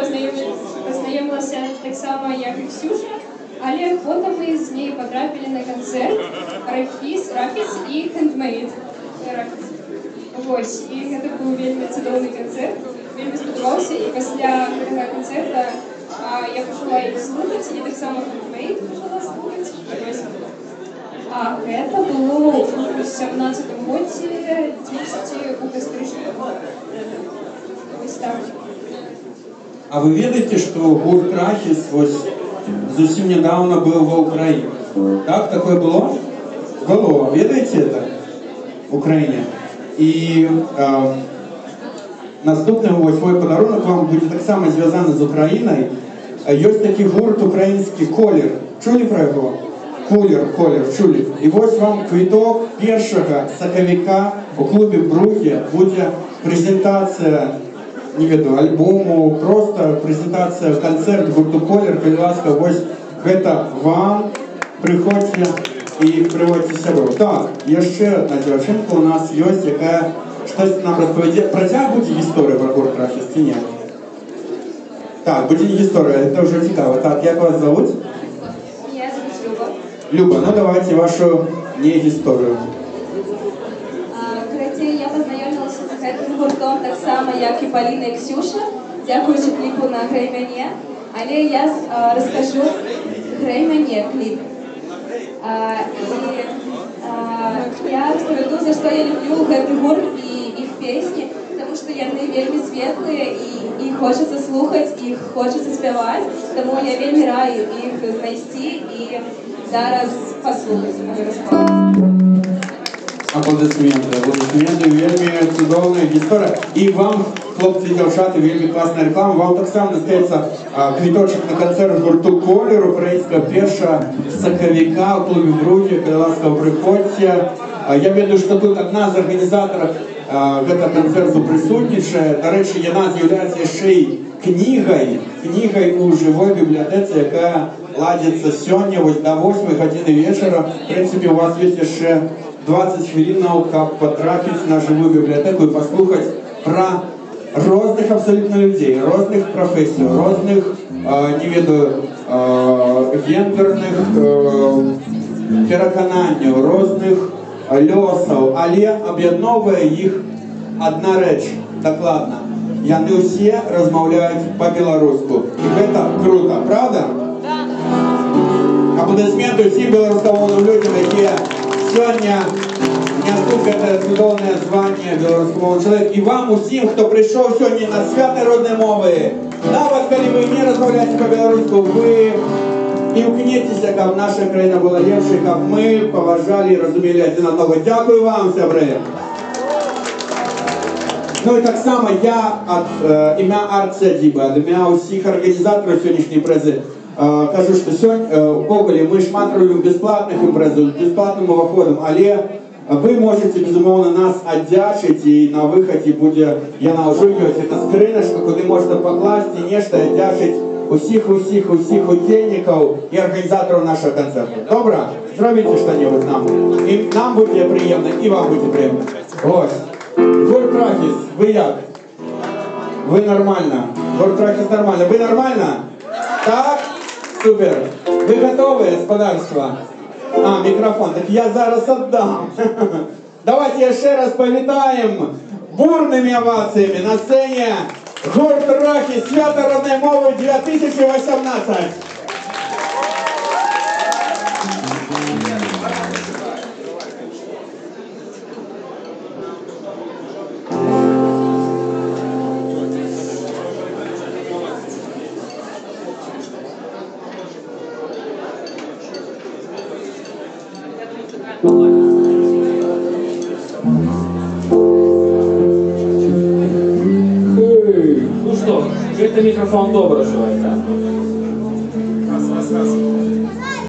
пазнаёмілася таксама, як і Ксюша, але потым мы з ней патрапілі на канцэрт Рахіс, Рахіс і Handmade. Рахіс. Вось, і гэта быў вельмі цудоўны канцэрт, вельмі спадабаўся, і пасля гэтага канцэрта я пачала іх слухаць, і таксама Handmade пачала слухаць. Вось. А гэта было ў 17-м годзе, дзесьці ў кастрычніку. Вось так. А вы ведаеце, што гурт Рахіс вось зусім нядаўна быў ва Украіне? Так, такое было? Было. Ведаеце это? В Украіне. І наступны вось мой падарунак вам будзе таксама звязаны з Украінай. Ёсць такі гурт украінскі «Колер». Чулі пра яго? Колер, Колер, чулі. І вось вам квіток 1 сакавіка у клубе Бругі будзе прэзентацыя, не ведаю, альбому, просто прэзентацыя, канцэрт гурту «Колер». Калі ласка, вось гэта вам. Прыходзьце і прыводзьце сяброў. Так, яшчэ адна дзяўчынка у нас ёсць, якая штось нам распавядзе. Працяг будзе гісторыя пра гурт Рахіс ці не? Так, будзе гісторыя, это ўжо цікава. Так, як вас зовут? Меня зовут Люба. Люба, ну давайте вашу не гісторыю. Карацей, я пазнаёмілася з гэтым гуртом таксама, як і Паліна і Ксюша, дзякуючы кліпу на «Грэй мяне». Але я раскажу «Грэй мяне» кліп. І я распавяду, за што я люблю гэты гурт і іх песні, таму што яны вельмі светлыя і іх хочацца слухаць, іх хочацца спяваць, таму я вельмі раю іх знайсці і зараз паслухаць абавязкова. Апладысменты, апладысменты, вельмі цудоўная гісторыя. І вам, хлопцы і дзяўчаты, вельмі класная рэклама. Вам таксама дастаецца квіточак на канцэрт гурту «Колер» украінскага 1 сакавіка ў клубе Бругі. Калі ласка, прыходзьце. Я ведаю, што тут адна з арганізатараў гэтага канцэрту прысутнічае. Дарэчы, яна з'яўляецца яшчэ і кнігай у жывой бібліятэцы, якая ладзіцца сёння вось да 8 гадзіны вечара. В прынцыпе, у вас ёсць яшчэ 20 хвілінаў, каб патрапіць на жывую бібліятэку і паслухаць пра розных абсалютна людзей, розных прафесій, розных, не ведаю, гендерных перакананняў, розных лёсаў, але аб'ядноўвае іх адна рэч, дакладна. Яны ўсе размаўляюць па-беларуску. І гэта круто, правда? Апладысменты ўсім беларускамоўным людзям, якія сёння нясуць гэтае цудоўнае званне беларускамоўны чалавек. І вам усім, хто прыйшоў сёння на свята роднай мовы, нават калі вы не размаўляеце па-беларуску, вы імкнецеся, каб наша краіна была лепшай, каб мы паважалі і разумелі адзін аднаго. Дзякую вам, сябры! І таксама я ад імя Арт-Сядзібы, ад імя ўсіх арганізатараў сённяшняй імпрэзы, кажу, што сёння, увогуле мы шмат робім бясплатных імпрэзаў, з бясплатным уваходам, але вы можете, безумоўна, нас аддзячыць, і на выхадзе будзе, яна ўжо ёсць, это скрыначка, куды можна пакласці нешта, аддзячыць усіх, усіх, усіх удзельнікаў і арганізатараў нашага канцэрту. Добра? Зробіце што-небудзь нам. І нам будзе прыемна, і вам будзе прыемна. Вось. Гурт Рахіс, вы як? Вы нормально. Гурт Рахіс нормально. Вы нормально? Так? Супер. Вы готовы, господарство? А, микрофон. Так я зараз отдам. Давайте еще раз повитаем бурными овациями на сцене гурт Рахіс, свята родной мовы 2018. Ну что, это микрофон добра желает, да?